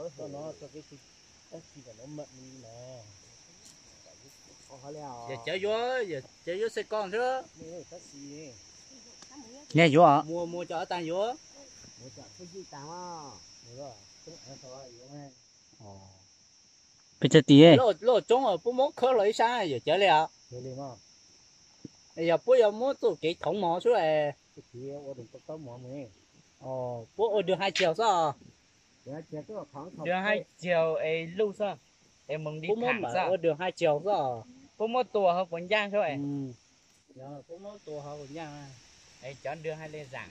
Tab sis kom no mam li na. Yog cawv yuav, yog cawv yuav xev koj xwb. Niag yuav. Muag muag cov tag yuav. Peb cov tim. Loj coob puab muab khawb hlo ib sab yog cawv li os. Yog puab yuav muab txuj kev thoov mov xwb. Puab ua dua hai chiều xwb. Dua hai chiều es luj xwb. Es mus li tham xwb. Ua dua hai chiều xwb. Puab muab tua hauv kuv ncaaj xwb. Puab muab tua hauv kuv ncaaj. Es cov dua hai li zaam.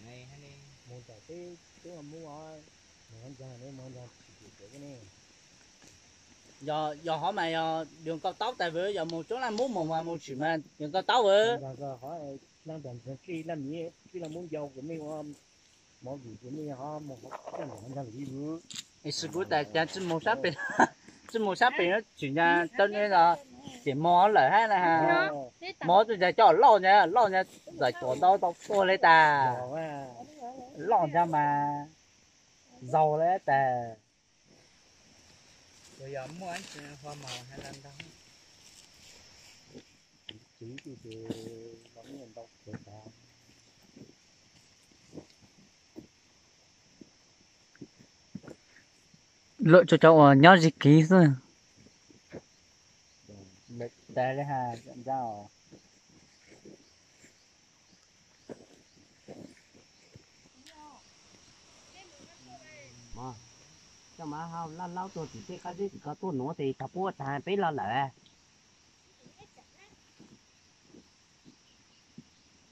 Yog, yog hov mas yog dua nkauj taub tas vwm yog mus coob laj mub mus mas mus tsim mas dua nkauj taub vwm. Xwb kuv tas cas tsi mus sab pem, tsi mus sab pem no tsim nyog tau ne los ces mog lawm hab na. Mog tsi ntshai coj loj nyag, loj nyag ntxawm tuam ntau tau tuag li tas. Loj nyag mas zaug li tas. Luam tsuas cov uas nyob zig kiv xwb. Coj mas hau laj laub tuag tim tej qab zeb tim ko tuaj nuav tes tog puab tag peb los lawm.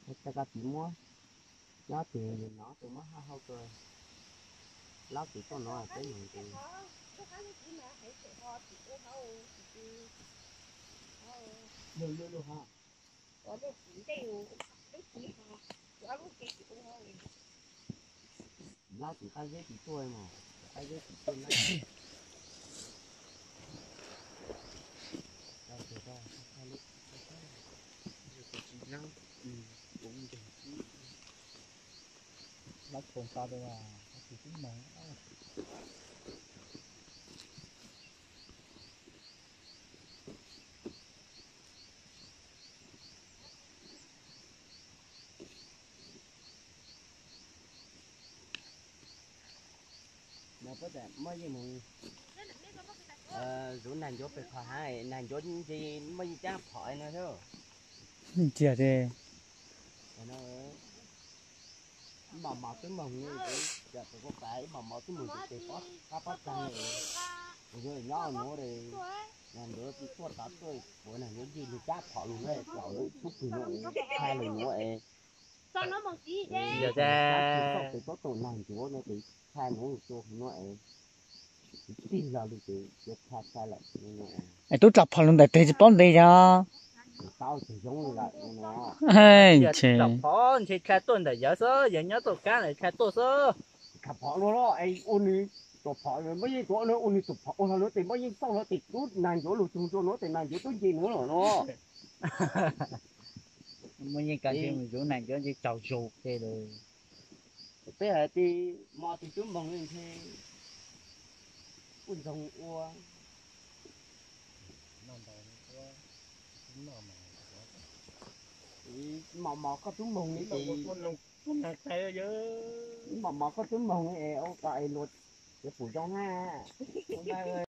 Coj koj txiv muab nyob tes nov tes muab hau hau rua laub tes tuaj nuav peb mus tes. Laub tes qab zeb tes tuaj mas, qab zeb tes tuaj na. Laub khoom to dua, tus tub moog. Muaj yeej mus zuv nag ncuav pem qhov haav, nag ncuav ntshe muaj yeej cab phom no xwb. Ib mos mos twb moog, ib mos mos twb moog tes pob qab pob txaag, nyob nuav, nag ncuav tuaj tod tuaj puav nag ncuav ncig lug cab phom lug na, tub pwg nuav, thaij lug nuav es. Yog tes tub tus nag ncuav no tes thaij nuav lug tuaj nuav es, tig lug lug tes thaij thaij lawm. Es tub dlog phom lug ntawm teg tsis paub ntev yog. Dlog phom ntshe thaij tuaj ntawm yawg xwb, yawg nyob tuaj kab lawm thaij tuaj xwb. Dlog phom lug es ua nws, dlog phom muaj yeej tuav ua nws ua nws dlog phom ua hlo nuav tes muaj yeej txauj hlo tes tub nag ncuav lug tug ntua nuav tes nag ncuav tub nce nuav lawm no. Muaj yeej kag ntshe mus zuv nag ncuav ntshe tsaug zug ke lawm. Peb hais tias mos tes tub moog ntshe kuj ntsoog ua. Mos mos koj tub moog li tes, mos mos koj tub moog li es ua kom es luag yuav pum zoo hab.